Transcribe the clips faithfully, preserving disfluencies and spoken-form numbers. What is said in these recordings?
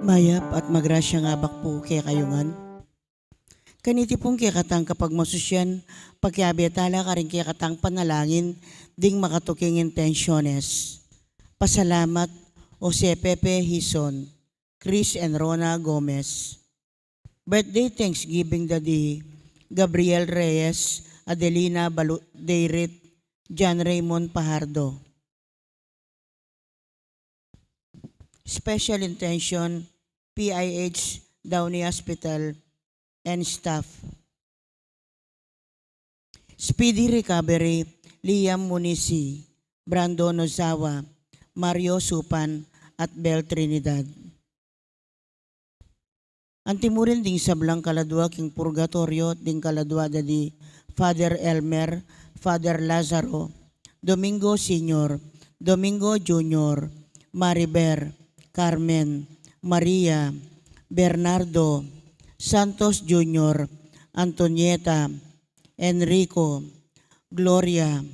Mayap at magrasyang abak pu kekayu ngan. Kaniti pung kekatang kapagmasusyan, pakiabe tala karing kekatang panalangin ding makatuking intensyones. Pasalamat, Jose Pepe Hizon, Chris and Rona Gomez. Birthday thanksgiving da di Gabriel Reyes, Adelina Balu-, Deirit, John Raymond Pajardo. Special intention, P I H Downey Hospital and staff. Speedy recovery, Liam Munisi, Brando Nozawa, Mario Supan, at Bel Trinidad. Anti mu rin ding sablang kaladua king purgatoryo, ding kaladua da di Father Elmer, Father Lazaro, Domingo Senior, Domingo Junior, Mariber, Carmen, Maria, Bernardo, Santos Junior, Antonieta, Enrico, Gloria,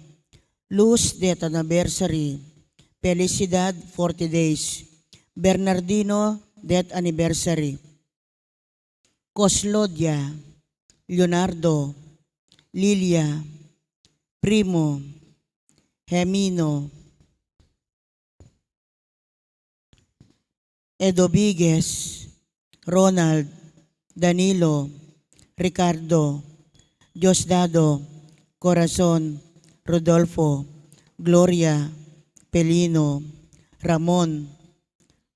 Luz, death anniversary. Felicidad, forty days. Bernardino, death anniversary. Coslodia, Leonardo, Lilia, Primo, Hemino, Edoviguez, Ronald, Danilo, Ricardo, Diosdado, Corazon, Rodolfo, Gloria, Pelino, Ramon,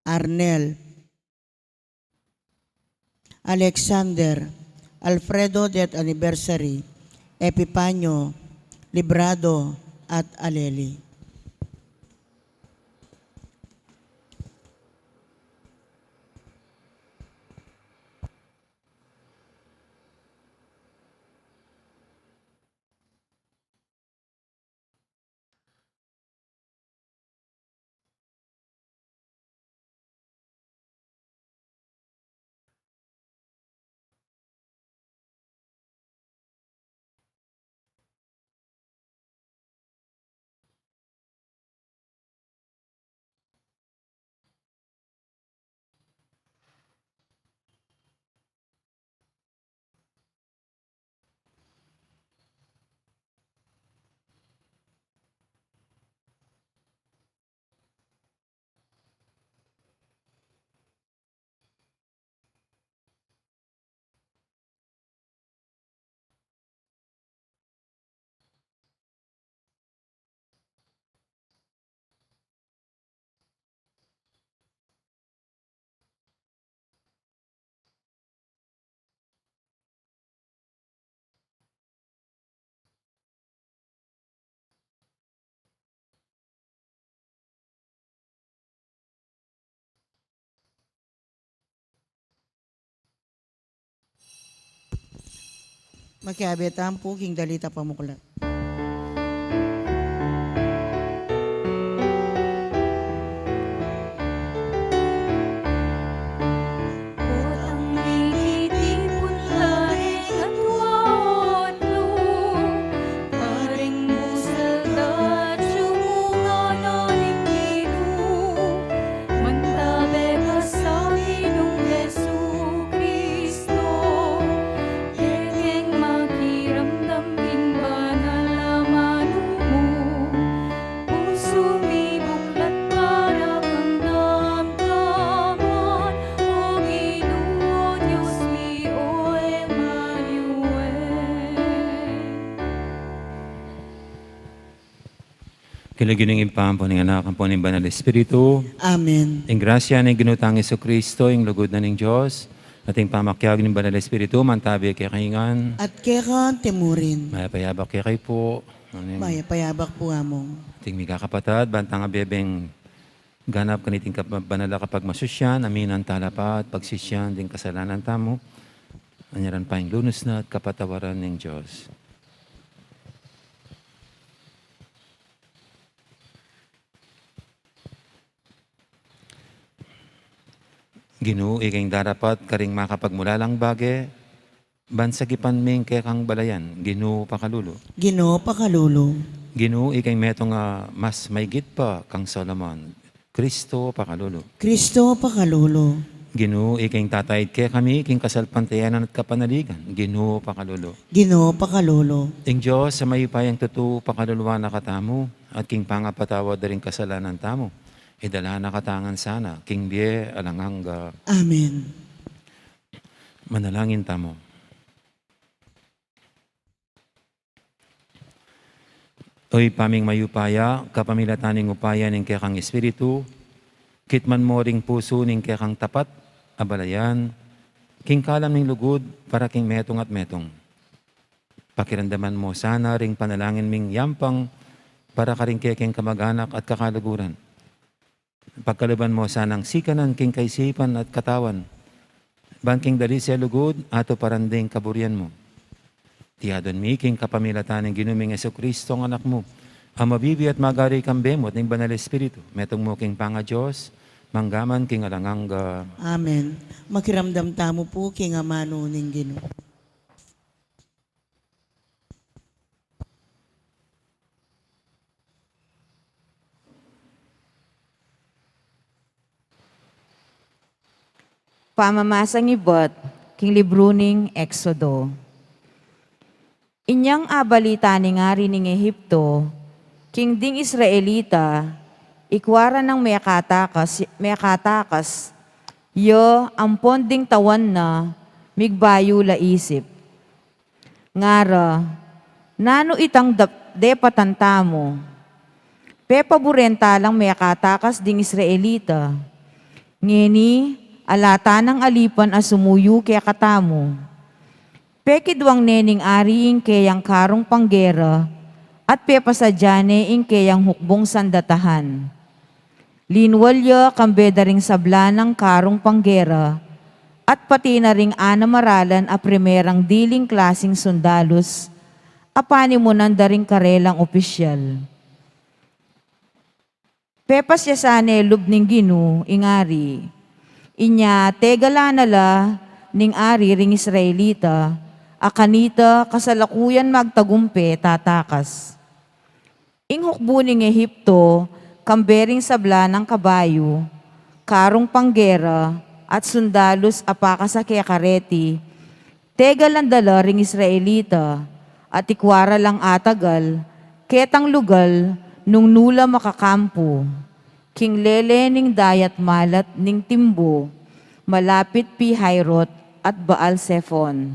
Arnel, Alexander, Alfredo, death anniversary, Epipanio, Librado, at Aleli. Makiabe tamu pu king dalita pamuklat. Kekeng makiramdam king banal a manu mu, pusu mi buklat para kang damdaman, O Ginu, Dios mi, o Emmanuel. King lagyu ning Ibpa, ampo ning Anak, ampo ning Banal Espiritu. Amen. Ing grasya ning Ginu tang Jesucristo, ing lugud na ning Dios, at ing pamakiabe ning Banal Espiritu, mantabi kekayu ngan. At keka naman murin. Mayap a abak kekayu pu. Amen. Mayap a abak pu, Among. Ating mikakapatad, bantang abebeng ganap kaniting kap-, banal a kapagmasusyan, aminan tala pa at pagsisian ding kasalanan tamu. Anyaran pa ing lunus na at kapatawaran ning Dios. Ginu, ika ing darapat karing makapagmulalang bage, ban sagipan ming kekang balayan, Ginu, pakalulu. Ginu, pakalulu. Ginu, ika ing metung a mas maigit pa kang Solomon, Kristo, pakalulu. Kristo, pakalulu. Ginu, ika ing tatayid kekami king kasalpantayanan at kapanaligan. Ginu, pakalulu. Ginu, pakalulu. Ing Dios a mayupayang tutu, pakaluluan na katamu, at king pangapatawad da ring kasalanan tamu, idala na katamu ngan sana king bie alang angga. Amen. Manalangin tamu. O Ibpa ming mayupaya, kapamilatan ning upaya ning kekang Espiritu, kitman mu ring pusu ning kekang tapat a balayan king kalam ning lugud para king metung at metung. Pakiramdaman mu sana ring panalangin ming yampang para karing kekeng kamag-anak at kakaluguran. Pagkaluban mu sanang sikanan king kaisipan at katawan, ban king dalise lugud atuparan ding kaburian mu. Iti adwan mi king kapamilatan ning Ginu ming Jesucristo, ing Anak mu, a mabibie at magari kambe mu at ning Banal Espiritu, metung mu king pangaDios, mangga man king alang angga. Amen. Makiramdam tamu pu king amanu ning Ginu. Pamamasang ibat king libru ning Exodo. Inyang abalita ning ari ning Egipto king ding Israelita, ikua ra nang mekatakas, mekatakas ya ampon ding tawan na migbayu la isip. Ngara, nanu itang dap-, depatan tamu? Pepaburen ta lang mekatakas ding Israelita. Ngeni, ala ta nang alipan a sumuyu kekatamu. Pekidwang ne ning ari ing keyang karung panggera, at pepasadya ne ing keyang hukbung sandatahan. Linwal ya kambe da ring sabla nang karung panggera, at pati na ring anam a ralan a primerang diling klasing sundalus, a panimunan da ring karelang opisyal. Pepasyasan ne lub ning Ginu ing ari. Inya tegalan na la ning ari ring Israelita, a kanita kasalakuyan magtagumpe tatakas. Ing hukbu ning Ehipto, kambe ring sabla nang kabayu, karung panggera, at sundalus a pakasake kareti, tegalan da la ring Israelita, at ikua ra lang atagal, ketang lugal, nung nu la makakampu, king lele ning dayat malat ning Timbu, malapit Pi-hahirot at Baal-zephon.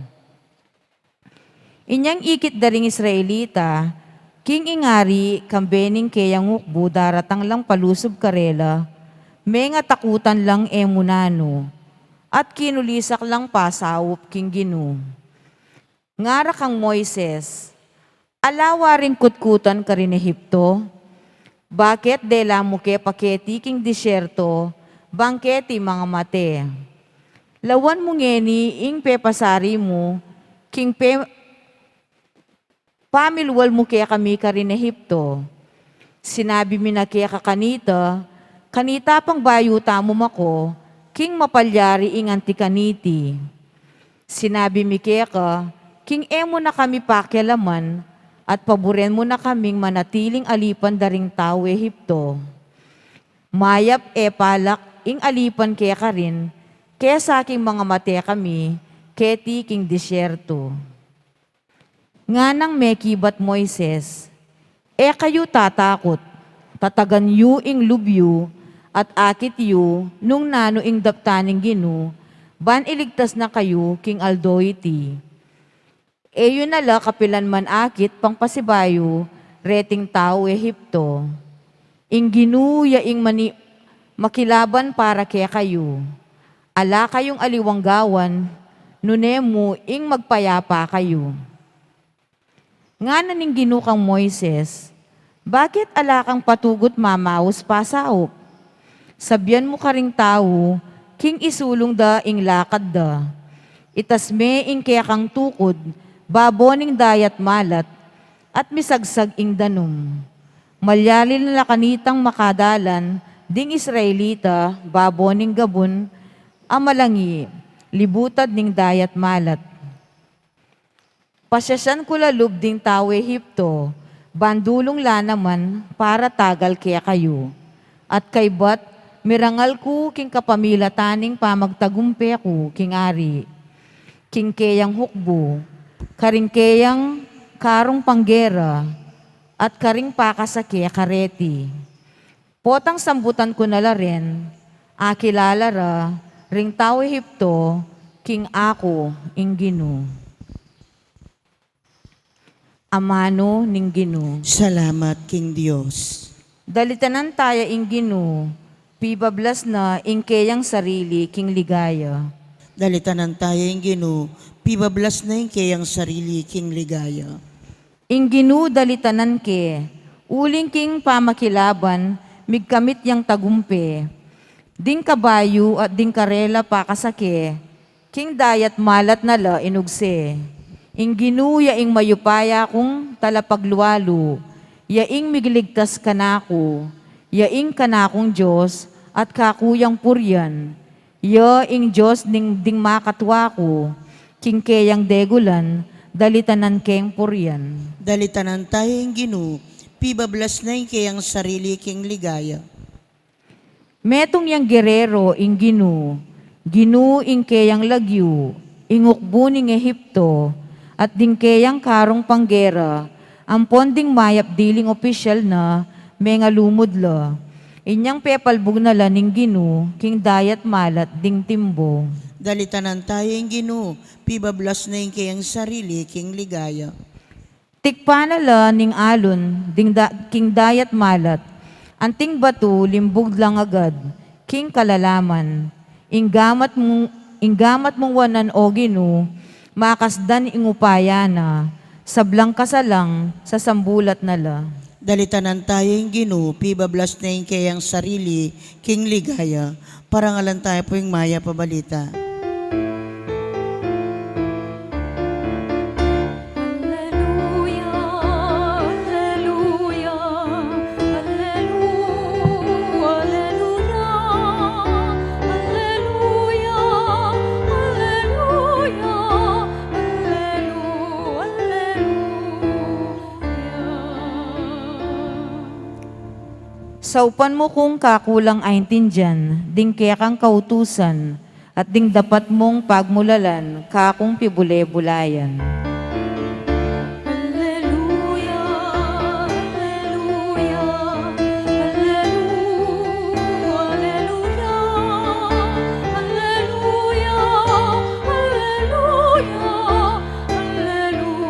Inyang ikit da ring Israelita, king ing ari kambe ning keyang hukbu daratang lang palusub karela, mengatakutan lang e mu nanu, at kinulisak lang pasaup king Ginu. Ngara kang Moises, "Ala waring kutkutan karin Ehipto? Bakit dela mu ke pa keti king disyerto, bang keti mangamate? Lawan mu ngeni ing pepasari mu, king pe-, pamilwal mu kekami karin Ehipto." Sinabi mi na keka kanita, "Kanita pang bayu tamu mako, king mapalyari ing anti kaniti." Sinabi mi keka, "King e mu na kami pakialaman, at paburen mu na kaming manatiling alipan da ring tau Ehipto. Mayap e palak ing alipan ke karin, kesa king mangamate kami keti king disyerto." Nganang mekibat Moises, "E kayu tatakut, tatagan yu ing lub yu, at akit yu nung nanu ing daptan ning Ginu, ban iligtas na kayu king aldo iti. E yu na la kapilan man akit pang pasibayu reting tau Ehipto. Ing Ginu ya ing mani-, makilaban para kekayu. Ala kayung aliwang gawan, nune mu ing magpayapa kayu." Ngana ning Ginu kang Moises, "Bakit ala kang patugut mamaus pasaup? Sabian mu karing tau, king isulung da ing lakad da. Itas me ing kekang tukud babo ning dayat malat, at misagsag ing danum. Malyari na la kanitang makadalan ding Israelita babo ning gabun a malangi, libutad ning dayat malat. Pasyasyan ku la lub ding tau Ehipto, ban dulung la naman para tagal kekayu. At kaybat, Mirangal ku king kapamilatan ning pamagtagumpe ku king ari, king keyang hukbu, karing keyang karung panggera, at karing pakasake kareti. Potang sambutan ku na la rin, akilala ra ring tau Ehipto king aku ing Ginu. Amanu ning Ginu. Salamat king Dios. Dalitanan taya ing Ginu, pibablas na ing keyang sarili king ligaya. Dalitanan taya ing Ginu, pibablas na ing keyang sarili king ligaya. Ing Ginu dalitanan ke, uling king pamakilaban, migkamit yang tagumpe. Ding kabayu at ding karela pakasake, king dayat malat na la inugse. Ing Ginu ya ing mayupaya kung talapaglualu, ya ing migiligtas kanaku, ya ing kanakung Dios, at kaku yang purian, ya ing Dios ning ding makatua ku, king keyang degulan, dalitanan keng purian. Dalitanan taya ing Ginu, pibablas na ing keyang sarili king ligaya. Metung yang gerero ing Ginu, Ginu ing keyang lagyu, ing ukbu ning Ehipto, at ding keyang karung panggera, ampon ding mayap diling opisyal na, mengalumud la. Inyang pepalbug na la ning Ginu, king dayat malat ding timbo. Dalitanan taya ing Ginu, pibablas na ing keyang sarili king ligaya. Tikpan na la ning alun ding da-, king dayat malat, anting batu limbug lang agad, king kalalaman. Ing gamat mung, ing gamat mung wanan, O Ginu, makasdan ing upaya na, sablang kasalang sasambulat na la. Dalitanan taya ing Ginu, pibablas na ing keyang sarili king ligaya. Parangalan taya pu ing mayap a balita. Alleluia, alleluia, alleluia, alleluia, alleluia, alleluia. Saupan mu kung kakulang aintindian ding kekang kautusan at ding dapat mung pagmulalan kakung pibule-bulayan. Alleluia, alleluia, alleluia, alleluia, alleluia, alleluia.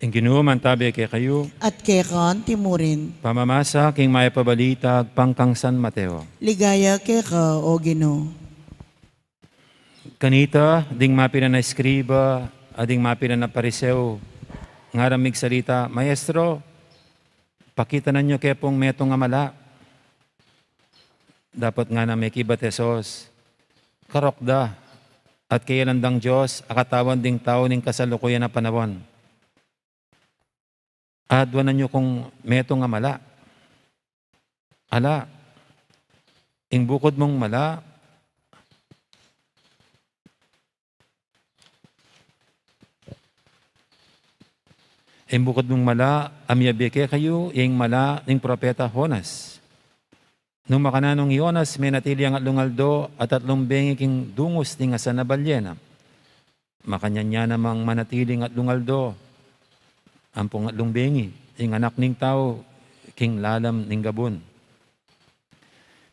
Ing Ginu mantabe kekayu. At keka antimurin. Pamamasa king mayap a balita agpang kang San Mateo. Ligaya keka, O Ginu. Kanita, ding mapilan a eskriba, at ding mapilan a Pariseo, ngaran migsalita, Maestro, pakitanan yu ke pung metung a mala. Dapot ngana mekibat Jesus, karok da, at keyalan dang Dios a katawan ding tau ning kasalukuyan a panaun. Aduanan yu kung metung a mala. Ala, ing bukud mung mala, ing bukud mung mala a miyabe kekayu, ya ing mala ning propeta Jonas. Nung makananung i Jonas, menatili yang atlung aldo at atlung bengi king dungus ning asan a balyena. Makanyan ya namang manatili ing atlung aldo ampong atlung bengi, ing Anak ning Tau king lalam ning gabun.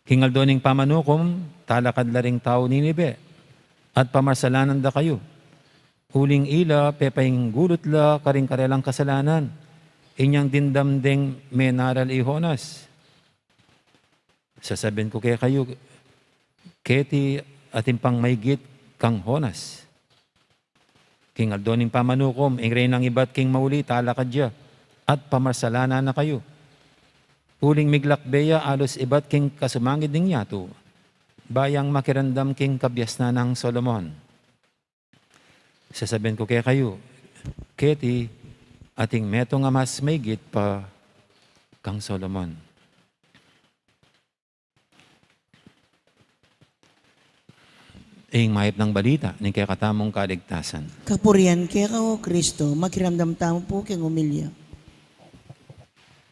King aldo ning pamanukum, talakad la ring tau Ninive, at pamarsalanan da kayu. Uling ila, pepainggulut la karing karelang kasalanan, inyang dimdam deng menaral i Jonas. Sasabian ku kekayu, keti atin pang maigit kang Jonas. King aldo ning pamanukum, ing reinang ibat king mauli, talakad ya, at pamarsalanan na kayu. Uling miglakbe ya alus ibat king kasumangid ning yatu, ba yang makiramdam king kabiasnan nang Solomon. Sasabian ku kekayu, keti ating metung a mas maigit pa kang Solomon. Ing mayap nang balita ning kekatamung kaligtasan. Kapurian keka, O Kristo. Makiramdam tamu pu king omilya.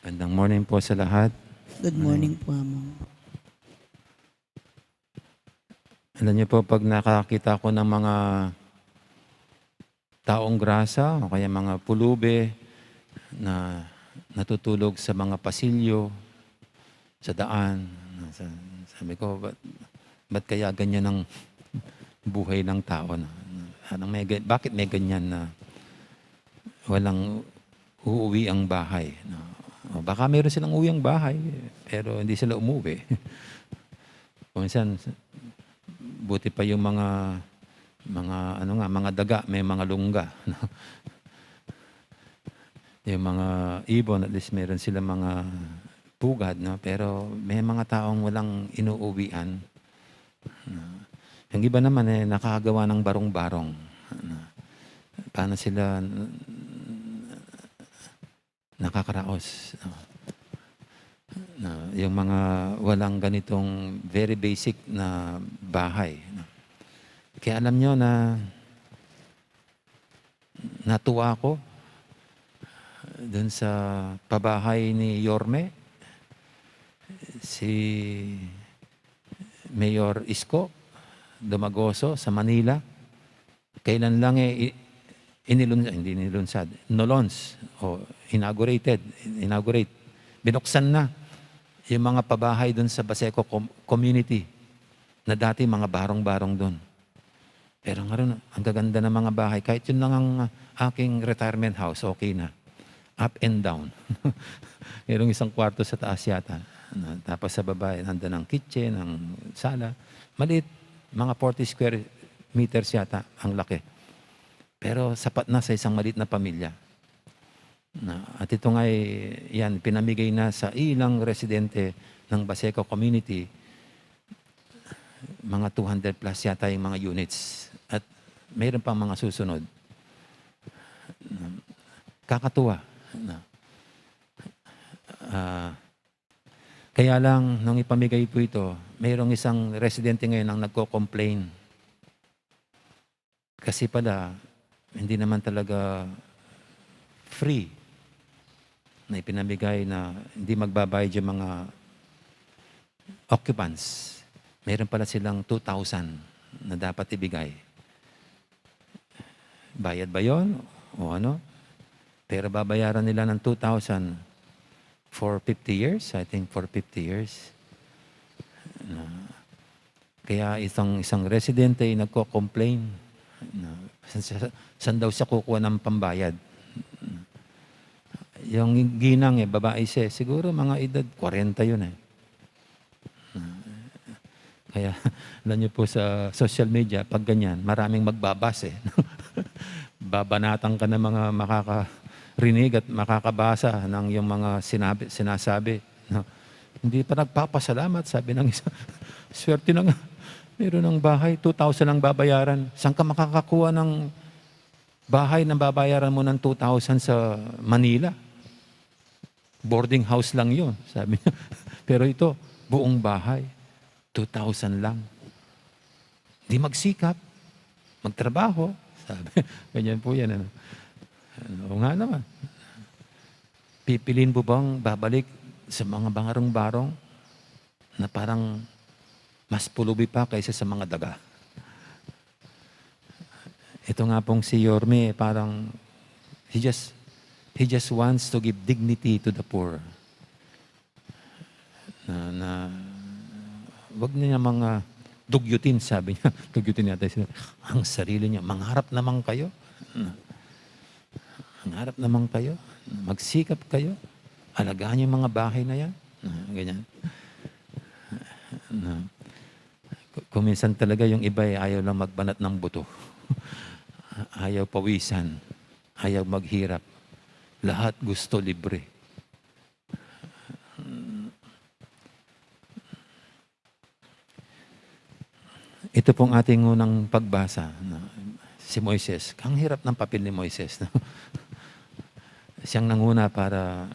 Gandang morning po sa lahat. Good morning po, Among. Alam niyo po, pag nakakita ko ng mga taong grasa o kaya mga pulube na natutulog sa mga pasilyo, sa daan. Sa-, sabi ko, "Ba't, ba't kaya ganyan ang buhay ng tao, no? Anong may ga-, bakit may ganyan na walang uuwi ang bahay, no?" O baka meron silang uwi ang bahay, pero hindi sila umuwi. Kung minsan, buti pa yung mga, mga, ano nga, mga daga, may mga lungga, no? Yung mga ibon, at least meron sila mga pugad, no? Pero may mga taong walang inuuwian, no? Yung iba naman, eh, nakakagawa ng barong-barong, no? Paano sila nakakaraos, no? Na yung mga walang ganitong very basic na bahay, no? Kaya alam nyo na natuwa ako dun sa pabahay ni Yorme, si Mayor Isko Dumagoso sa Manila. Kailan lang, eh, i-, inilun-, hindi inilunsad, nolons, o inaugurated, inaugurate. Binuksan na yung mga pabahay dun sa Baseco com-, community na dati mga barong-barong dun. Pero ngayon, ang gaganda ng mga bahay. Kahit yun lang ang, ah, aking retirement house, okay na. Up and down. Merong isang kwarto sa taas yata. Ano, tapos sa baba, nandun ang kitchen, ang sala. Maliit, mga forty square meters yata ang laki. Pero sapat na sa isang maliit na pamilya. Na, at ito nga'y, yan, pinamigay na sa ilang residente ng Baseco community, mga two hundred plus yata yung mga units. At mayroon pang mga susunod. Kakatuwa, no? Ah, kaya lang, nung ipamigay po ito, mayroong isang residente ngayon ang nagko-complain. Kasi pala, hindi naman talaga free na ipinamigay, na hindi magbabayad yung mga occupants. Meron pala silang two thousand na dapat ibigay. Bayad ba yon o ano? Pero babayaran nila ng two thousand for fifty years, I think, for fifty years. Na, kaya isang, isang residente ay nagko-complain na sa-, sa-, saan daw siya kukuha ng pambayad. Yung ginang, eh, babae siya, eh. Siguro mga edad kwarenta yun, eh. Kaya, alam niyo po, sa social media, pag ganyan, maraming magbabase. Babanatan ka ng mga makakarinig at makakabasa ng yung mga sinabi, sinasabi, no? Hindi pa nagpapasalamat, sabi ng isa. Swerte na nga. Meron ng bahay, two thousand ang babayaran. Saan ka makakakuha ng bahay na babayaran mo ng two thousand sa Manila? Boarding house lang yun, sabi niya. Pero ito, buong bahay, two thousand lang. Di magsikap, magtrabaho, sabi. Ganyan po yan, ano. Oo nga naman. Pipiliin mo bang babalik sa mga barong-barong na parang mas pulubi pa kaysa sa mga daga? Ito nga pong si Yorme, parang he just, he just wants to give dignity to the poor. Na, na, wag niya mga dugyutin, sabi niya. Dugyutin yata sila. Ang sarili niya, mangarap naman kayo. Na, mangarap naman kayo. Magsikap kayo. Alagaan yung mga bahay na yan. Na, ganyan. Na, ku-, kung minsan talaga yung iba, eh, ayaw lang magbanat ng buto. Ayaw pawisan. Ayaw maghirap. Lahat gusto libre. Ito pong ating unang pagbasa, no? Si Moises. Ang hirap ng papel ni Moises, no? Siyang nanguna para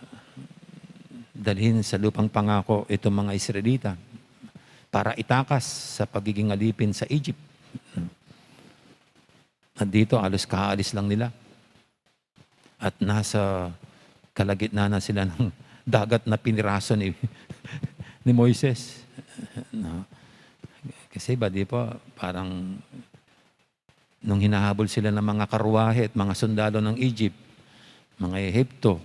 dalhin sa lupang pangako itong mga Israelita para itakas sa pagiging alipin sa Egypt. dito, alos kaalis lang nila. At nasa kalagitnaan na sila ng dagat na piniraso ni, ni Moises. No? Kasi ba, di ba, parang nung hinahabol sila ng mga karuwahe at mga sundalo ng Egypt, mga Ehipto,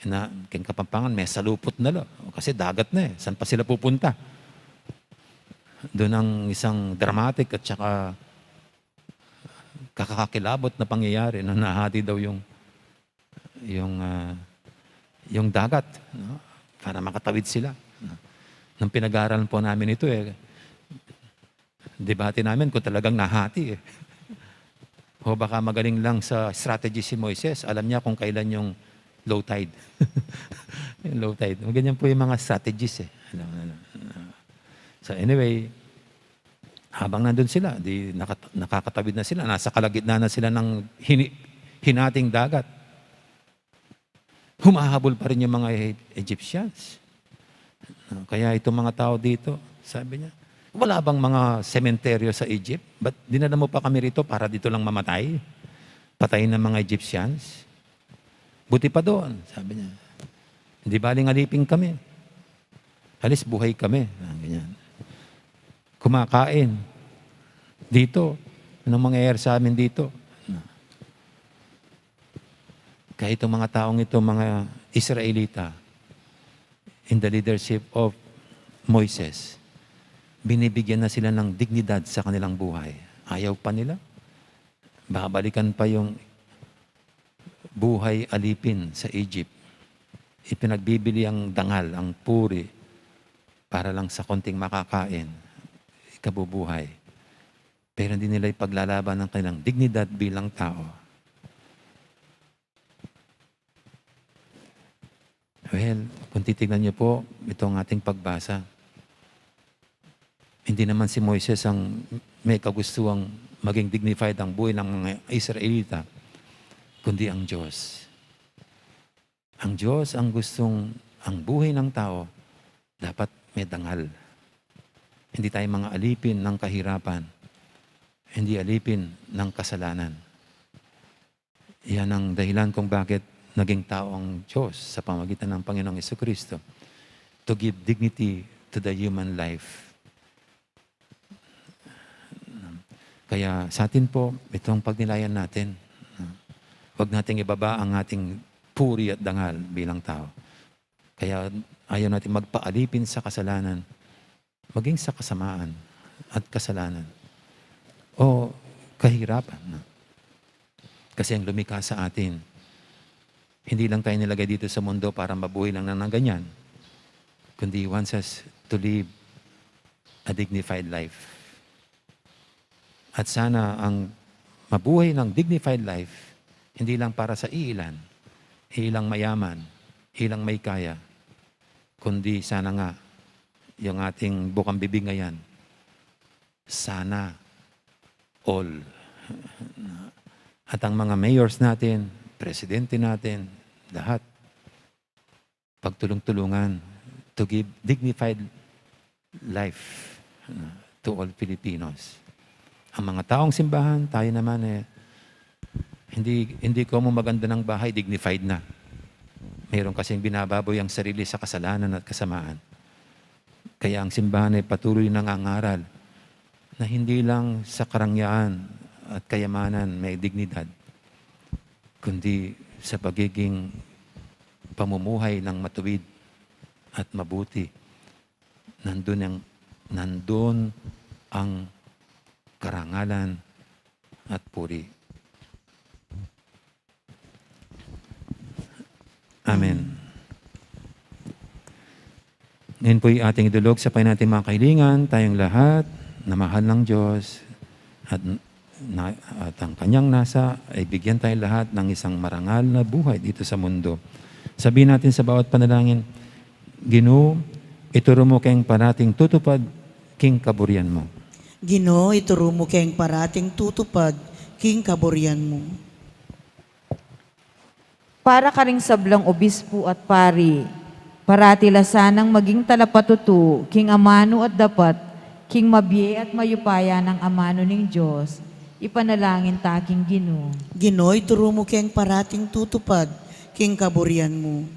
na, king Kapampangan, mesalupot na la. Kasi dagat na eh. Saan pa sila pupunta? Doon ang isang dramatic at saka kakakilabot na pangyayari na nahati daw yung, yung, ah, yung dagat, no? Para makatawid sila, no? Nung pinag-aaralan po namin ito, eh, debate namin kung talagang nahati, eh. O baka magaling lang sa strategy si Moises, alam niya kung kailan yung low tide. Yung low tide. Ganyan po yung mga strategies, eh. Alam mo na. So anyway, habang nandun sila, di nakat-, nakakatawid na sila, nasa kalagitnaan na sila ng hini-, hinating dagat. Humahabol pa rin yung mga E-, Egyptians. Kaya itong mga tao dito, sabi niya, "Wala bang mga sementeryo sa Egypt? Ba't dinala mo pa kami rito para dito lang mamatay? Patayin ng mga Egyptians? Buti pa doon," sabi niya. "Hindi baling alipin kami. At least buhay kami." Ah, ganyan. "Kumakain dito. Anong mangyayari sa amin dito?" Kaya itong mga taong ito, mga Israelita, in the leadership of Moises, binibigyan na sila ng dignidad sa kanilang buhay. Ayaw pa nila. Babalikan pa yung buhay alipin sa Egypt. Ipinagbibili ang dangal, ang puri, para lang sa konting makakain, ikabubuhay. Pero hindi nila ipaglalaban ang kanilang dignidad bilang tao. Well, kung titignan niyo po itong ating pagbasa, hindi naman si Moises ang may kagustuhang maging dignified ang buhay ng mga Israelita, kundi ang Diyos. Ang Diyos ang gustong ang buhay ng tao dapat may dangal. Hindi tayo mga alipin ng kahirapan, hindi alipin ng kasalanan. Yan ang dahilan kung bakit naging tao ang Diyos sa pamagitan ng Panginoong Jesucristo, to give dignity to the human life. Kaya sa atin po, itong pagnilayan natin, huwag nating ibaba ang ating puri at dangal bilang tao. Kaya ayaw natin magpaalipin sa kasalanan, maging sa kasamaan at kasalanan o kahirapan. Kasi ang lumikha sa atin, hindi lang tayo nilagay dito sa mundo para mabuhay lang na ng ganyan, kundi wants us to live a dignified life. At sana ang mabuhay ng dignified life, hindi lang para sa iilan, ilang mayaman, ilang may kaya, kundi sana nga yung ating bukang bibig ngayon, sana all. At ang mga mayors natin, presidente natin, lahat, pagtulong-tulungan to give dignified life, uh, to all Filipinos. Ang mga taong simbahan, tayo naman eh, hindi, hindi ko mo maganda ng bahay, dignified na. Mayroon kasing binababoy ang sarili sa kasalanan at kasamaan. Kaya ang simbahan ay patuloy nangangaral na hindi lang sa karangyaan at kayamanan may dignidad, kundi sa pagiging pamumuhay ng matuwid at mabuti. Nandun ang, nandun ang karangalan at puri. Amen. Ngayon po'y ating idulog sa Panginoon nating mga kahilingan, tayong lahat na mahal ng Diyos at, na, at ang kanyang nasa ay bigyan tayo lahat ng isang marangal na buhay dito sa mundo. Sabihin natin sa bawat panalangin, "Ginu, ituro mo keng parating tutupad king kaburian mo." Ginu, ituro mo keng parating tutupad king kaburian mo. Para karing sablang obispo at pari, parati la sanang maging talapatutu king amanu at dapat, king mabie at mayupaya nang amanu ning Dios, Ipanalangin ta king Ginu. Ginu, ituru mu keng parating tutupad king kaburian mu.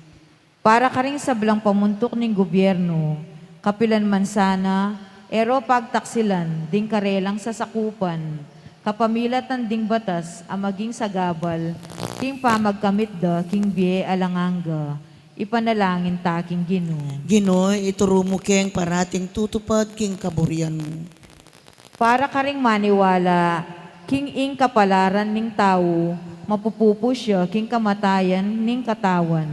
Para karing sablang pamuntuk ning gubyernu, kapilan man sana, e ro pagtaksilan ding karelang sasakupan, kapamilatan ding batas a maging sagabal king pamagkamit da king bie alang angga. Ipanalangin ta king Ginu. Ginu, ituru mu keng parating tutupad king kaburian mu. Para karing maniwala king ing kapalaran ning tau, mapupupus ya king kamatayan ning katawan.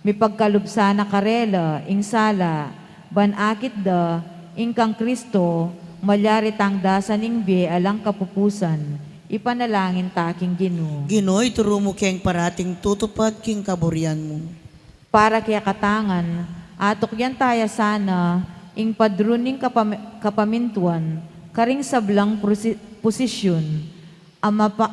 Mipagkalub sana karela ing sala, ban akit da ing kang Kristo, malyari tang dasan ing bie alang kapupusan. Ipanalangin ta king Ginu. Ginu, ituru mu keng parating tutupad king kaburian mu. Para kekatang ngan, atukyan taya sana ing padrun ning kapam-, kapamintuan karing sablang prosi-, posisyun a mapa-,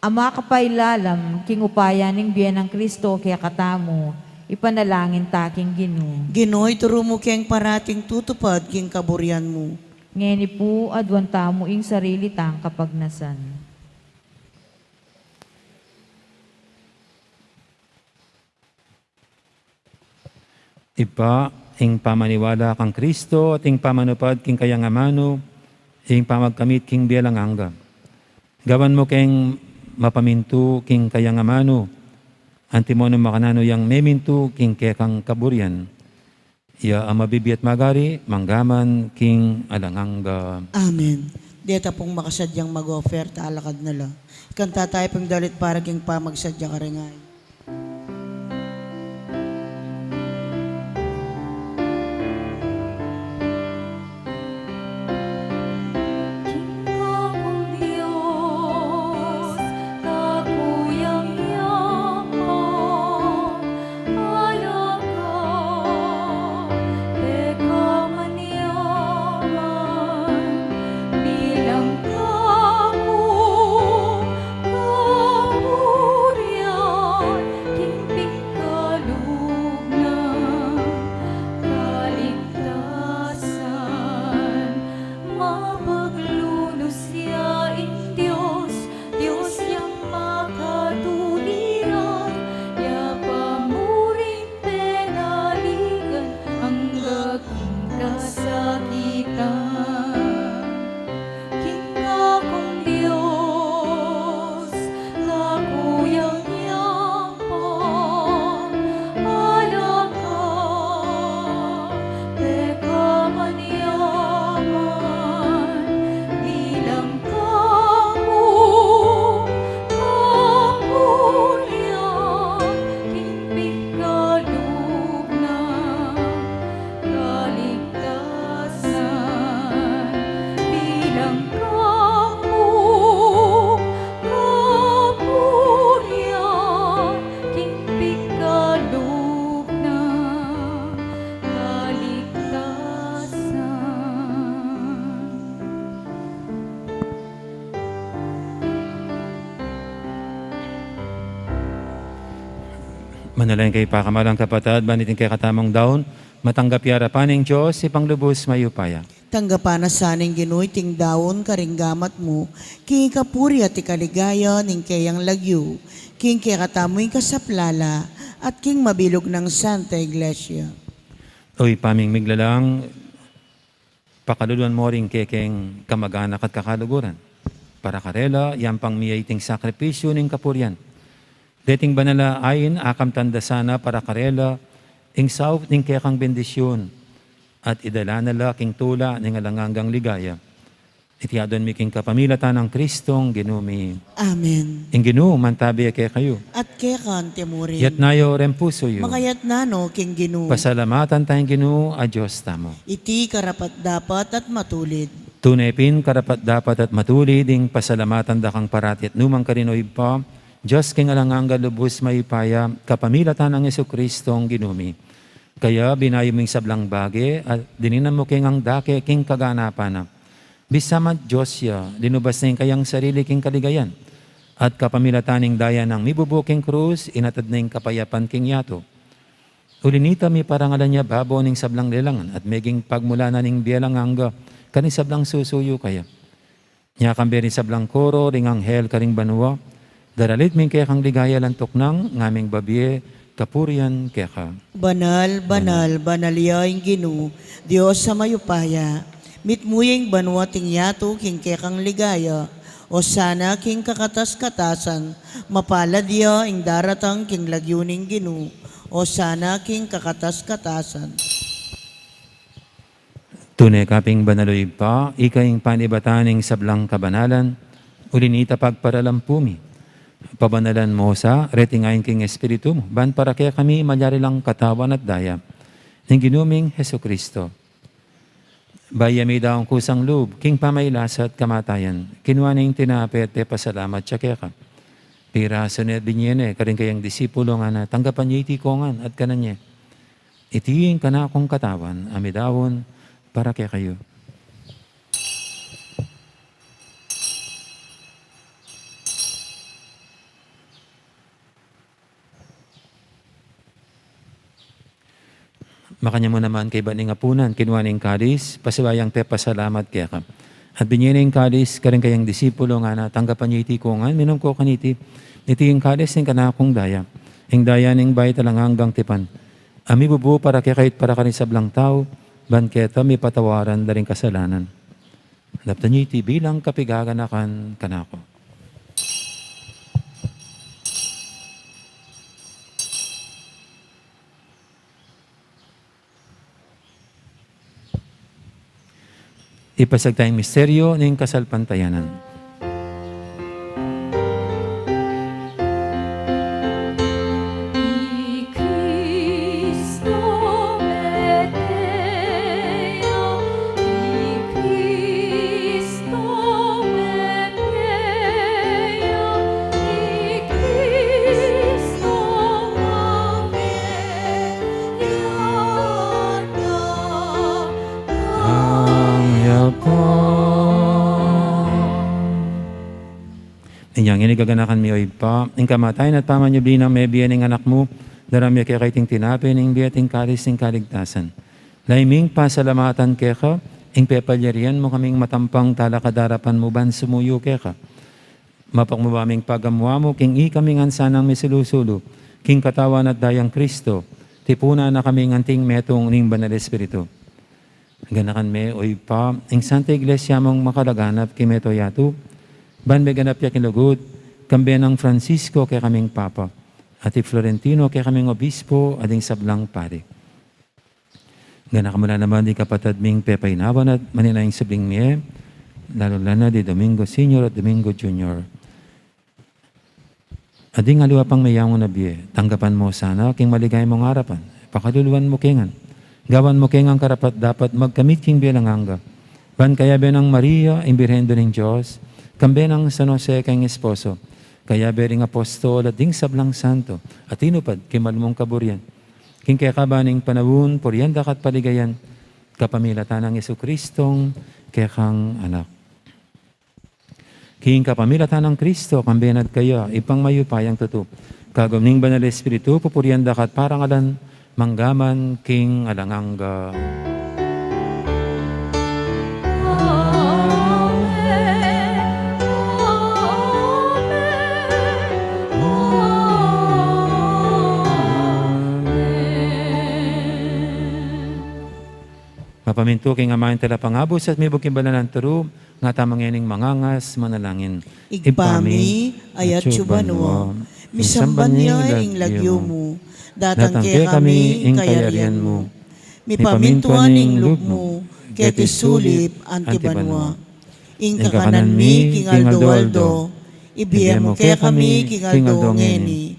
a makapailalam king upaya ning bie nang Kristo kekatamu. Ipanalangin ta king Ginu. Ginu, ituru mu keng parating tutupad king kaburian mu. Ngeni pu, aduan tamu ing sarili tang kapagnasan. Ibpa, ing pamaniwala kang Kristo at ing pamanupad king kayang amanu, ing pamagkamit king bie alang angga. Gawan mu keng mapamintu king kayang amanu, antimo nung makananu yang memintu king kekang kaburian. Ya a mabibie at magari, mangga man king alang angga. Amen. Deta pung makasadyang mag-offer, talakad na la. Kanta tayu pung dalit para king pamagsadya karing ayin. King Kapung Dios, kakuyang Ibpa, ala ka, e ka manyaman, bilang kakung kaburian, king pigkalub nang kaligtasan. Mapaglunus ya ing Dios, Dios yang makatuliran, ya pamuring penaligan, angga king kasakitan. King Kapung Dios, kakuyang Ibpa, ala ka, e ka manyaman, bilang kakung kaburian, king pigkalub nang kaligtasan, bilang kakung kaburian, king pigkalub nang kaligtasan. Manalangin kayu, pakamalan kung kapatad, ban iting kekatamung daun, matanggap ya arapan ning Dios, Ibpang lubus mayupaya. Tanggapan na sa ning Ginu iting daun karing gamat mu, king ikapuri at ikaligaya ning keyang lagyu, king kekatamu ing kasaplalan, at king mabilug nang Santa Iglesia. O Ibpa ming miglalang, pakaluluan mu ring kekeng kamag-anak at kakaluguran. Para karela, yampang mie iting sakripisyu ning kapurian. Deting banal a ain, akamtan da sana para karela ing saup ning kekang bendisyun, at idala na la king tula ning alang anggang ligaya. Iti aduan mi king kapamilatan nang Kristong Ginu mi. Amen. Ing Ginu mantabi ya kekayu. At keka naman murin. Itas yu ring pusu yu. Makaitas no king Ginu. Pasalamatan taya ing Ginu a Dios tamu. Iti karapat-dapat at matulid. Tune pin karapat-dapat at matulid ing pasalamatan da kang parati at nukarin man, O Ibpa, Dios king alang angga, lubus mayupaya, kapamilatan nang Jesukristong Ginu mi. Kaya binayu mu ing sablang bage, at dininan mu keng angga ke king kaganapan na. Bisa man Dios ya, linubas na ing kayang sarili king kaligayan, at kapamilatan ning daya nang mibubu king krus, inatad na ing kapayapan king yatu. Uli nita, miparangalan ya babo ning sablang lelangan, at meging pagmulan na ning bie alang angga karing sablang susuyu kaya. Nya kambe ring sablang koro ring anghel karing banua, daralit mi ing kekang ligaya, lantuk nang ngaming babie kapurian keka. Banal, banal, banal ya ing Ginu, Dios a mayupaya. Mitmu ya ing banua at ing yatu king kekang ligaya. Osana king kakatas-katasan. Mapalad ya ing daratang king lagyu ning Ginu. Osana king kakatas-katasan. Tune ka pin banal, o Ibpa, ika ing panibatan ning sablang kabanalan, uli nita pagparalampu mi. Pabanalan mu sa reting ain king Espiritu mu, ban para kekami malyari lang katawan at daya ning Ginu ming Jesucristo. Bayu ya midaun kusang lub king pamailasa at kamatayan, kinua ne ing tinape at pepasalamat ya keka. Pirasu ne at binie ne karing kayang disipulo, ngana, tanggapan ye iti kongan at kanan ye. Iti ing kanakung katawan a midaun para kekayu. Makanyan mu naman kaybat ning apunan, kinua ne ing kalis, pasibayu yang pepasalamat keka. At binie ne ing kalis karing kayang disipulo, ngana, tanggapan ye iti kongan, minum ko kaniti. Iti ing kalis ning kanakung daya, ing daya ning bayu at alang anggang tipan, a mibubu para kekayu at para karing sablang tau, ban keta mipatawaran la ring kasalanan. Daptan ye iti bilang kapigaganakan kanaku. Ipasiag taya ing misteryu ning kasalpantayanan. I Kristo mete ya, i Kristo mete ya, i Kristo mete ya. Inyang ini gaganakan mi, o Ibpa, ing kamatayan at pamanyubli nang mebie ning Anak mu, daraun mi keka iting tinape ning bie at ing kalis ning kaligtasan. Lalu ming pasalamatan keka ing pepalyarian mu kaming matampang talakad arapan mu ban sumuyu keka. Mapakmu ba ming pagamuan mu king ikami ngan sanang misulu-sulu king katawan at daya nang Kristo, tipunan na kaming anting metung ning Banal Espiritu. Ganakan me, o Ibpa, ing Santa Iglesia mung makalaganap king mabilug a yatu, ban meganap ya king lugud, kambe nang Francisco kekaming Papa, at i Florentino kekaming Obispo, at ding sablang pari. Ganakan mu la naman ding kapatad ming pepainawan at manenaya king subling mie, lalu la na di Domingo Senior at Domingo Junior. At ding aliwa pang meyangu na bie, tanggapan mu sana king maligaya mung arapan, pakaluluan mu ke ngan, gawan mu ke ngan karapat-dapat magkamit king bie alang angga. Ban kayabe nang Maria, ing Birhen Indu ning Dios, kambe nang San Jose kayang esposo, kayabe ring apostol at ding sablang santo a tinupad king malmung kaburian, king kekaban ning panaun, purian da ka at paligayan, kapamilatan nang Jesucristong kekang Anak. King kapamilatan nang Kristo, kambe na at kaya, Ibpang mayupayang tutu, kagum ning Banal Espiritu, pupurian da ka at parangalan, mangga man king alang angga. Amen. Amen. Amen. Mapamintu king Ama ing Talapangabus at mibug king banal a turu, ngatang mangening mangangas manalangin. Ibpa mi, atsu ka banua, misamban ya ing lagyu mu, datang kekami ing kayarian mu, mipamintuan ing lub mu, keti sulip anti banua. Ing kakanan mi king aldo-aldo, ibie mu kekami king aldo ngeni.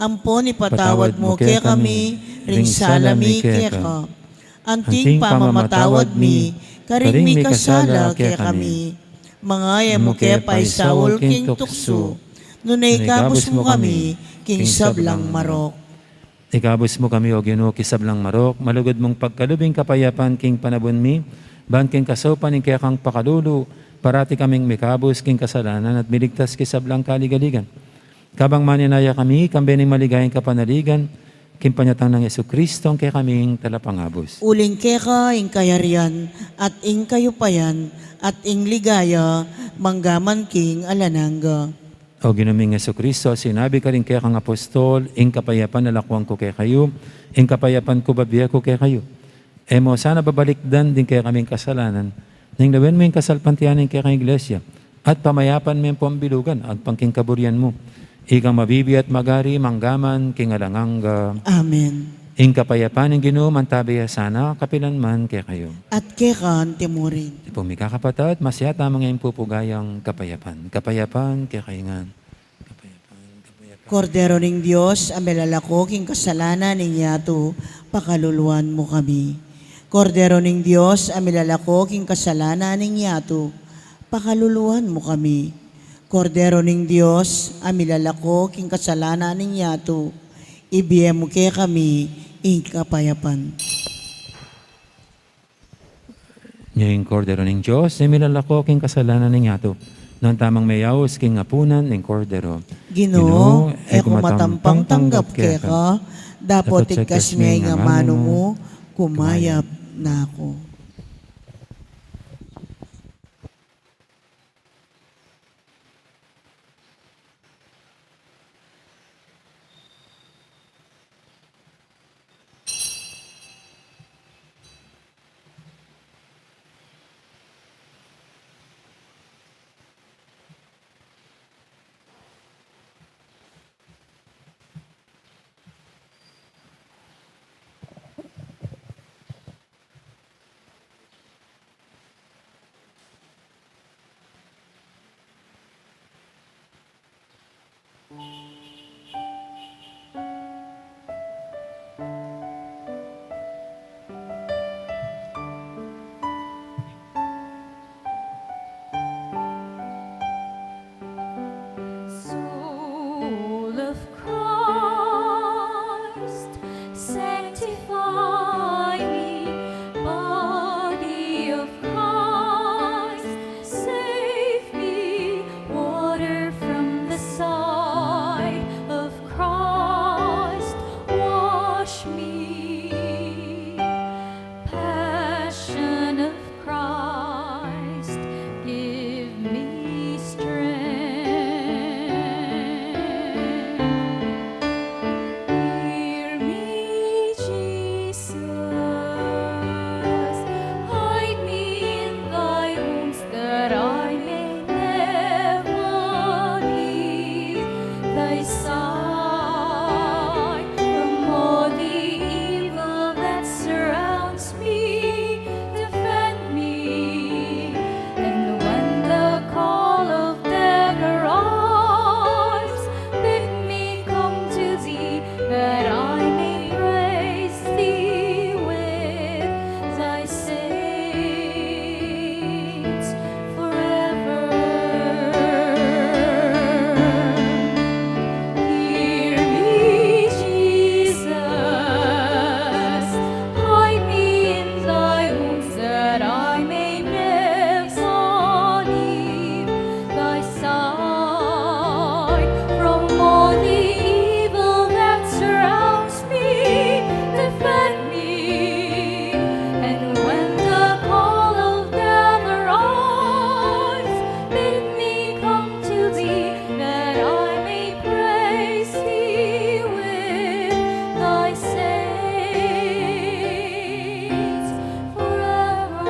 Ampon ipatawad mu kekami ring sala mi keka, anting pamamatawad mi karing mikasala kekami. Manga e mu ke paisaul king tuksu, nune ikabus mu kami king sablang marok. Ikabus mu kami, O Ginu, king sablang marok, malugud mung pagkalub ing kapayapan king panabun mi, ban king kasaupan ning kekang pakalulu, parati kaming mikabus king kasalanan at miligtas king sablang kaligaligan. Kabang manenaya kami, kambe ning maligayang kapanaligan, King panyatang nang Jesucristo, ing kekaming talapangabus. Uling keka ing kayarian, at ing kayupayan, at ing ligaya, manggaman king alang angga. O Ginu ming Jesucristo, sinabi ka karing kekang apostol, ing kapayapan lalakwan ku kekayu, ing kapayapan ku bibie ku kekayu. E mu sana babalikdan ding kekaming kasalanan, nune lawen mu ing kasalpantayanan ning kekang Iglesia, at pamayapan me pu at bilugan agpang king kaburian mu. Ikang mabibie at magari manggaman king alang angga. Amen. Ing kapayapan ning Ginu mantabi ya sana kapilan man kekayu. At keka mu rin. Pu, mikakapatad, masiya't tamu ngan ing pupugayang kapayapan. Kapayapan kekayu ngan. Kapayapan, kapayapan. Kordero ning Dios, a milalako king kasalanan ning yatu, pakaluluan mu kami. Kordero ning Dios, a milalako king kasalanan ning yatu, pakaluluan mu kami. Kordero ning Dios, a milalako king kasalanan ning yatu, ibie mu kekami ing kapayapan. Nya ing Kordero ning Dios, a milalako king kasalanan ning yatu. Nuan tamung meyaus king apunan ning Kordero. Ginu, e ku matampang tanggap keka, dapot igkas me ing amanu mu, kumayap na ku. Soul of Christ, sanctify me. Body of Christ, save me. Water from the side of Christ, wash me. Passion of Christ, give me strength. Hear me, Jesus, hide me in thy wounds, that I may never leave thy side. From all the evil that surrounds me, defend me. And when the call of death arrives, bid me come to thee, that I may praise thee with thy saints forever. Hear me, Jesus, hide me in thy wounds, that I may never leave thy side. From all the evil that surrounds me, defend me. And when the call of death arrives, bid me come to thee, that I may praise thee with thy saints forever.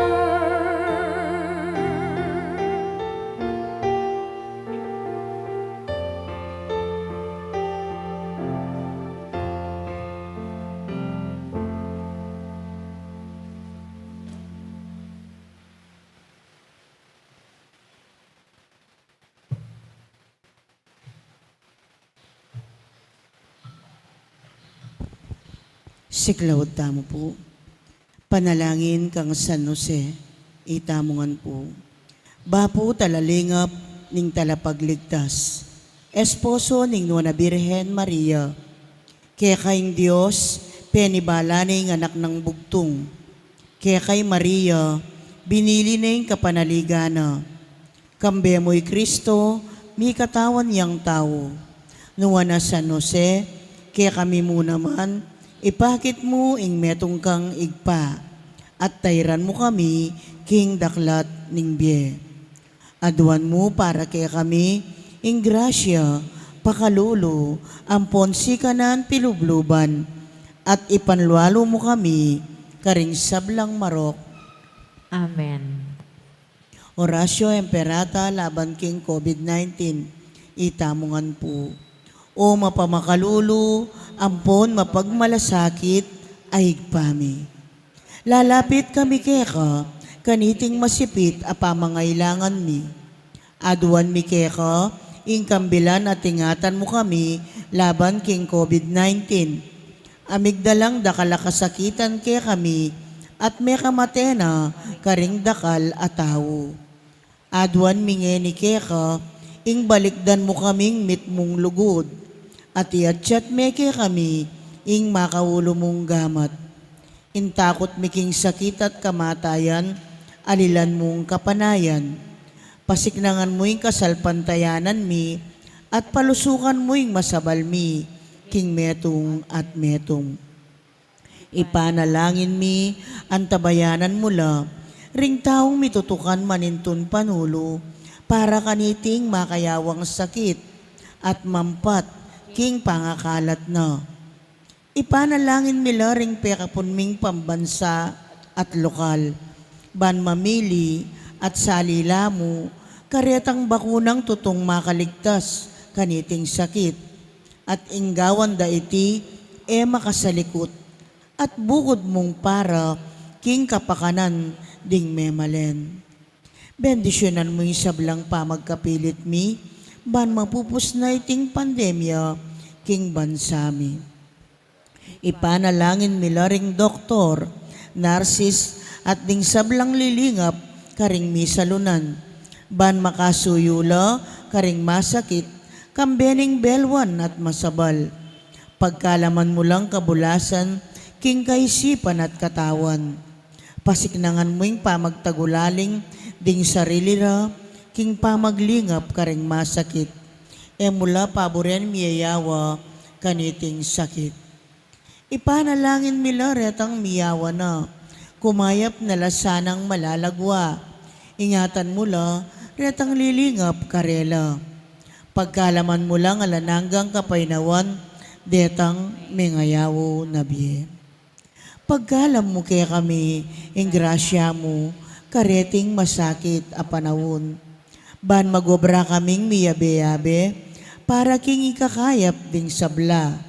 Siklaud tamu pu. Panalangin kang San Jose, itamu ngan pu. Bapu talalingap ning Talapagligtas, esposo ning Nuan a Birhen Maria. Keka ing Dios penibala ne ing Anak nang Bugtung. Keka i Maria binili ne ing kapanaligan na. Kambe mu i Kristo, mikatawan yang tau. Nuan a San Jose, kekami mu naman, Ipakit mu ing metung kang Ibpa, at tairan mu kami king daklat ning bie. Aduan mu para kekami ing grasya, pakalulu, ampon sikanan pilubluban, at ipanlualu mu kami karing sablang marok. Amen. Oratio Imperata laban king COVID nineteen, itamu ngan pu. O mapamakalulu ampon mapagmalasakit a Ibpa mi, lalapit kami keka kaniting masipit a pamangailangan mi. Aduan mi keka ing kambilan a tingatan mu kami laban king COVID nineteen, a migdalang dakal a kasakitan kekami at mekamate na karing dakal a tau. Aduan mi ngeni keka ing balikdan mu kaming mitmung lugud, at iatyat me kekami ing makaulu mung gamat. Ing takut mi king sakit at kamatayan, alilan mung kapanayan. Pasiknangan mu ing kasalpantayanan mi, at palusukan mu ing masabal mi king metung at metung. Ipanalangin mi, antabayanan mu la ring taung mitutukan manintun panulu para kaniting makayawang sakit at mampat king pangakalat na. Ipanalangin mi la ring pekapun ming pambansa at lokal, ban mamili at salila mu karetang bakunang tutung makaligtas kaniting sakit, at ing gawan da iti e makasalikut, at bukud mung para king kapakanan ding memalen. Bendisyunan mu ing sablang pamagkapilit mi, ban mapupus na iting pandemya king bansa mi. Ipanalangin mi la ring doktor, narsis, at ding sablang lilingap karing misalunan, ban makasuyu la karing masakit, kambe ning belwan at masabal. Pagkalaman mu lang kabulasan king kaisipan at katawan. Pasiknangan mu ing pamagtagulaling ding sarili ra king pamaglingap karing masakit. E mu la paburen miyayawa kaniting sakit. Ipanalangin mi la retang miyawa na, kumayap na la sanang malalagwa. Ingatan mu la retang lilingap karela. Pagkalaman mu lang alang anggang kapaynawan detang mengayaw na bie. Pagkalam mu kekami ing grasya mu kareting masakit a panaun, ban magobra kaming miyabe-yabe para king ikakayap ding sabla,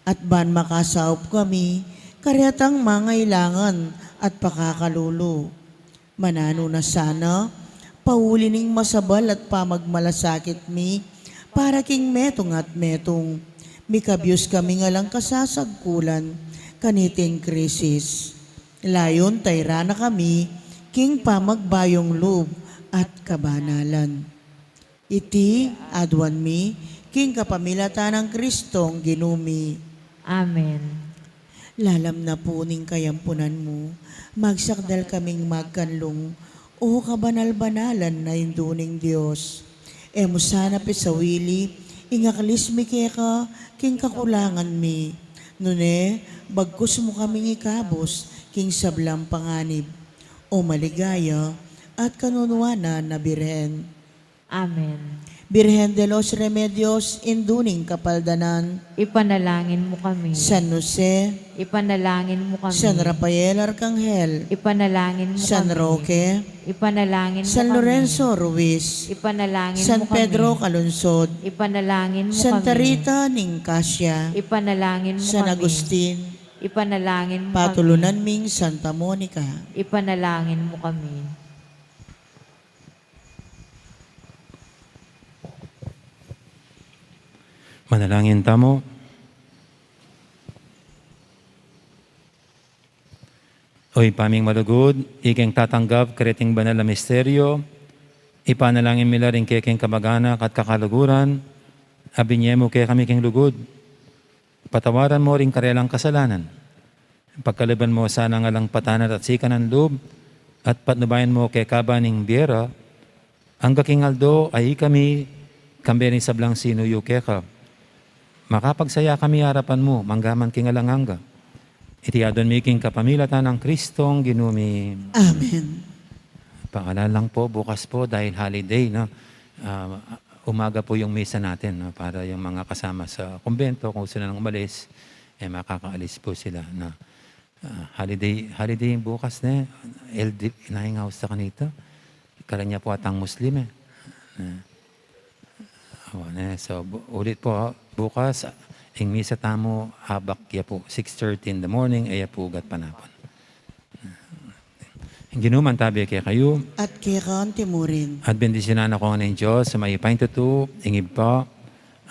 at ban makasaup kami karetang mangailangan at pakakalulu. Mananu na sana, pauli ning masabal at pamagmalasakit mi, para king metung at metung, mikabyus kaming alang kasasagkulan kaniting krisis. Layun tairan na kami king pamagbayung lub at kabanalan. Iti aduan mi king kapamilatan nang Kristong Ginu mi. Amen. Lalam na pu ning kayampunan mu, magsakdal kaming magkanlung, O kabanal-banalan a Indu ning Dios. E mu sana pisawili ing aklis mi keka king kakulangan mi, nune bagkus mu kaming ikabus king sablang panganib. O maligaya at kanunuanan a Birhen. Amen. Birhen de los Remedios, Indu ning Kapaldanan. Ipanalangin mu kami. San Jose. Ipanalangin mu kami. San Rafael Arcangel. Ipanalangin mu San kami. Roque. Ipanalangin mu San kami. Lorenzo Ruiz. Ipanalangin San mu kami. Pedro Calungsod. Ipanalangin mu Santa kami. Rita ning Cassia. Ipanalangin mu San kami. Agustin. Ipanalangin mu Patulunan kami. Ming Santa Monica. Ipanalangin mu kami. Manalangin tamu. O Ibpa ming malugud, ikeng tatanggap kareting banal a misteryo, ipanalangin mi la ring kekeng kamag-anak at kakaluguran, a binye mu kekami king lugud. Patawaran mu ring karelang kasalanan. Pagkaluban mu sana ing alang patanat at sikanan lub, at patnubayan mu keka ban ning bie ra, angga king aldo a ikami, kambe ning sablang sinuyu keka, makapagsaya kami arapan mu, manggaman king alang angga. Iti adwan mi king kapamilatan nang Kristong Ginu mi. Amen. Paalala lang po, bukas po, dahil holiday, no? Ah, umaga po yung misa natin, no? Para yung mga kasama sa kumbento, kung gusto na nang umalis, eh, makakaalis po sila, no? Ah, holiday, holiday yung bukas, ne? L D, inahingaw sa kanita. Karan ya po atang Muslim, eh. Eh. Awa, ne? So, bu-, ulit po, ha? Bukas, ing misa tamu, abak ya po, six thirty in the morning, e ya po ugat panapun. Ing Ginu mantabi kekayu. At keka naman murin. At bendisyunan na kayu ning Dios a mayupaya king tutu, ing Ibpa,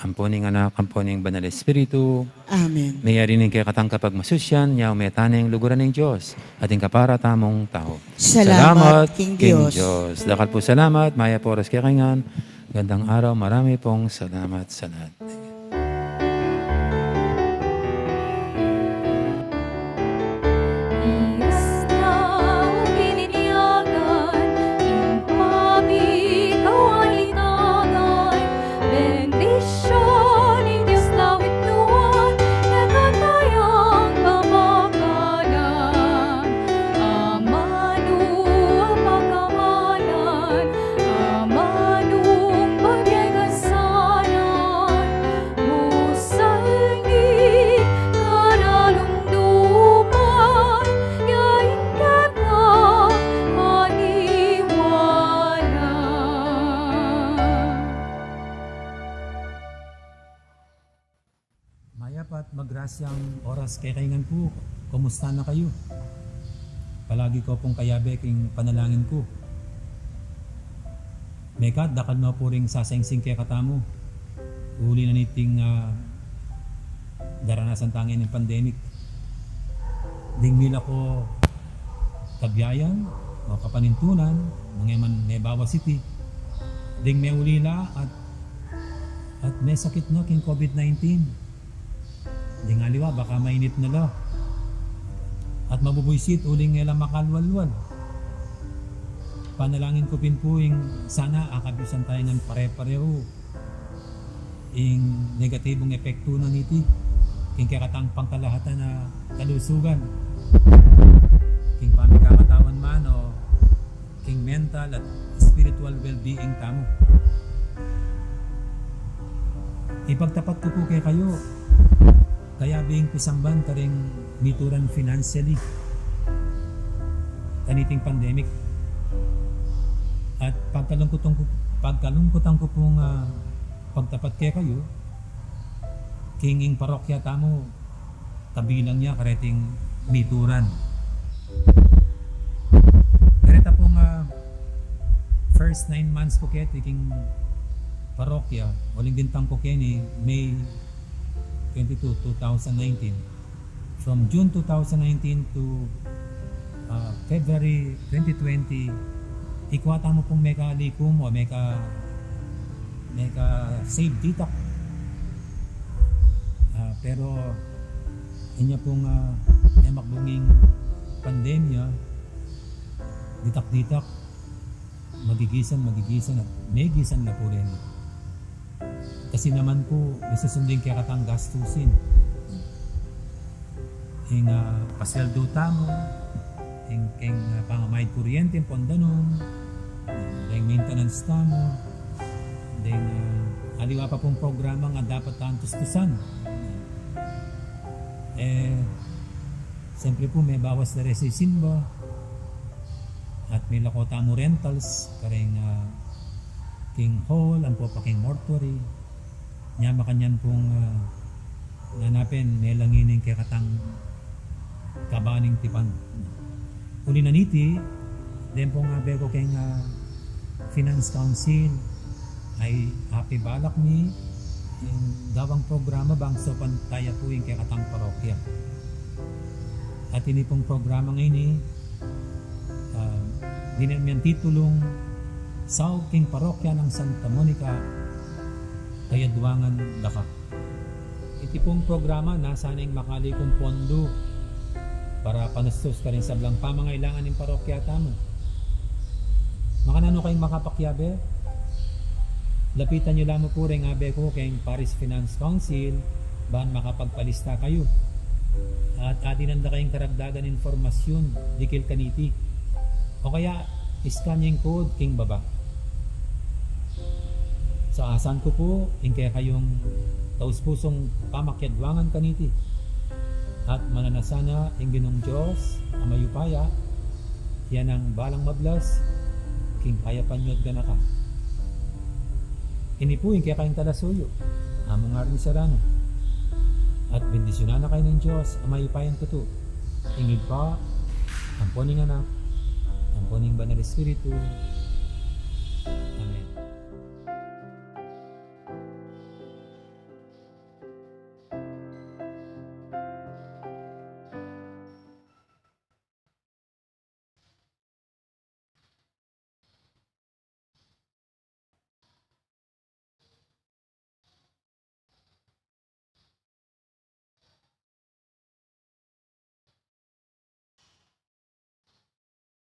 ampo ning Anak, ampo ning Banal Espiritu. Amen. Mayari ning kekatang kapagmasusyan, ya ume tane ing luguran ning Dios, at ing kapara tamung tau. Salamat king Dios. Dakal pung salamat, mayap a oras kekayu ngan. Gandang araw, marami pong salamat sa lahat. Iyas na o bininyagan, ing pamikawalitangan, bendisyun ning Dios lawit nuan, na katayang pamakanan, amanu a pagamalan, amanung pagkekasanan, Musalni karalumduman, ya ing kekang maniwala. Mayap at magrasyang oras kekayu ngan pu. Kumusta na kayu? Palagi ku pung kayabe king panalangin ku. Mekad dakal no pu ring sasaingsing kekatamu uli na niting, ah, daranasan tang pandemic. Ding mila ko kabiayan o kapanintunan, mangeman mebawas iti. Ding meulila at, at mesakit na king COVID nineteen. Ding aliwa, baka mainit na la. At mabubuisit uling e la makalwalwal. Panalangin ku pin pu ing sana akabisan tayu ngan pare-parehu ing negatibung epektu na niti king kekatang pangkalahatan a kalusugan, king pamikakatawan man o king mental at spiritual well-being tamu. Ipagtapat ku pu kekayu, kayabe ing pisamban karing mituran financially kaniting pandemic. At pagkalungkutan ku, pagkalungkutan ku pung, ah, pagtapat kekayu, king ing parokya tamu, kabilang ya kareting mituran. Kareta pung, ah, first nine months ku keti king parokya, uling dintang ku keni May twenty-two, two thousand nineteen. From June two thousand nineteen to, ah, February twenty twenty, ikwa tamu pung mekalikum o meka, meka-save ditak. Ah, pero inya pung, ah, memakbung ing pandemya, ditak-ditak, magigisan, magigisan, at megisan la pu reni. Kasi naman pu, misusundin kekatang gastusin. Ing, ah, pasweldu tamu, ing, ing, ah, pangamayad kuryente, ing pon danum, ing maintenance tamu, ing, ah, aliwa pa pung programa nga dapat tang tustusan. Eh, siyempre pu, mebawas la reng sisimba. At milako tamu rentals, karing, ah, king hall, ampo pa king mortuary. Nya makanyan pung, ah, nanu pin, melangi ning kekatang kabaning tipan. Uli na niti, deng pung abe ku keng, ah, Finance Council, ay apibalak mi ing gawang programa bang saupan taya pu ing kekatang parokya. At ini pung programa ngeni, ah, dinan mi titulung Saup king Parokya nang Santa Monica, Kayaduangan, Daka. Iti pung programa, nasa neng makalikum pondu para panustus karing sablang pamangailangan ning parokya tamu. Makananu kayung makapakiabe? Lapitan yu la mu pu reng abe ku keng Parish Finance Council, ban makapagpalista kayu. at adinan da kayung karagdagan impormasyun dikil kaniti. O kaya, scan ing code king baba. Sa asan ku pu ing kekayung taus-pusung pamakiadwangan kaniti. At mananasana ing Ginung Dios a mayupaya, ya nang balang mablas king kayapan yu at ganaka. Ini pu ing kekayung talasuyu, Among Arnie Serrano. At bendisyunan na kayu ning Dios a mayupayang tutu, ing Ibpa, ampo ning Anak, ampo ning Banal Espiritu.